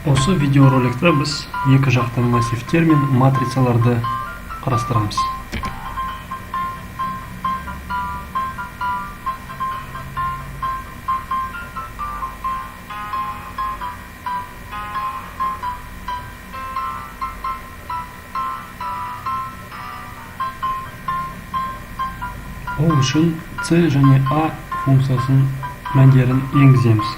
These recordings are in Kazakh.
Осы видеороликте біз екі жақты массивтер мен матрицаларды қарастырамыз. Ол үшін c және a функциясының мәндерін енгіземіз.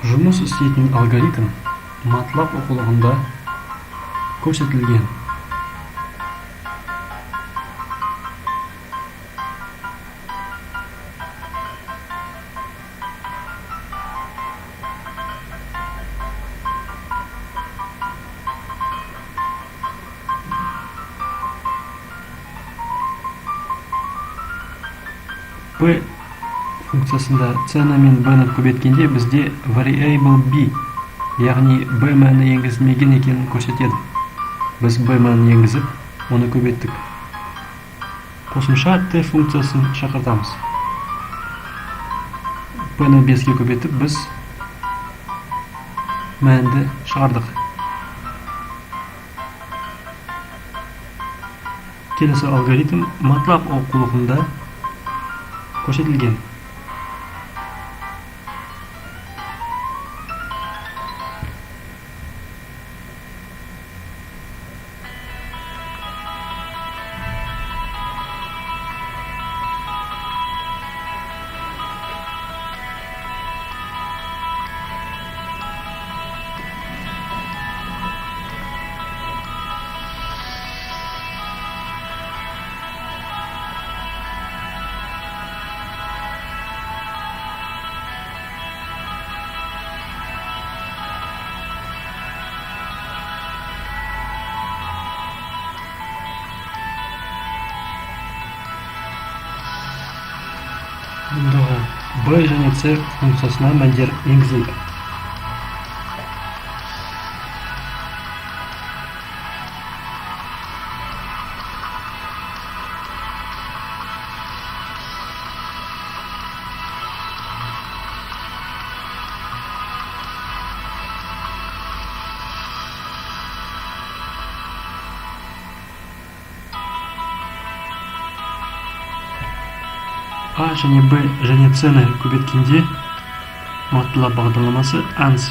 Жұмыс істейтін алгоритм MATLAB оқулығында көрсетілген. P функциясында c-ні мен b-ні көбейткенде бізде variable b, яғни b мәні енгізілмеген екенін көрсетеді. Біз b мәнін енгізіп, оны көбейттік. Қосымша t функциясын шақыртамыз. P-ні 5-ке көбейтіп, біз мәнді шығардық. Келесі алгоритм MATLAB оқулығында көрсетілген. Бұндағы b және c функциясына мәндер енгізейік. A және B және C-ні көбейткенде MATLAB бағдарламасы ANS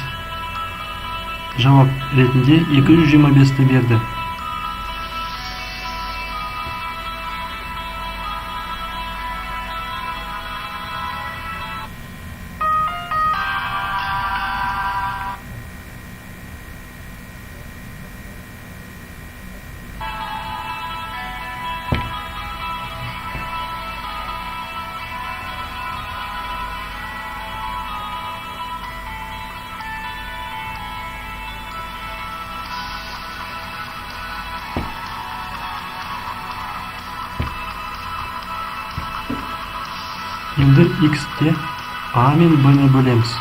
жауап ретінде 225-ті берді. Енді x-те a мен b-ні бөлеміз.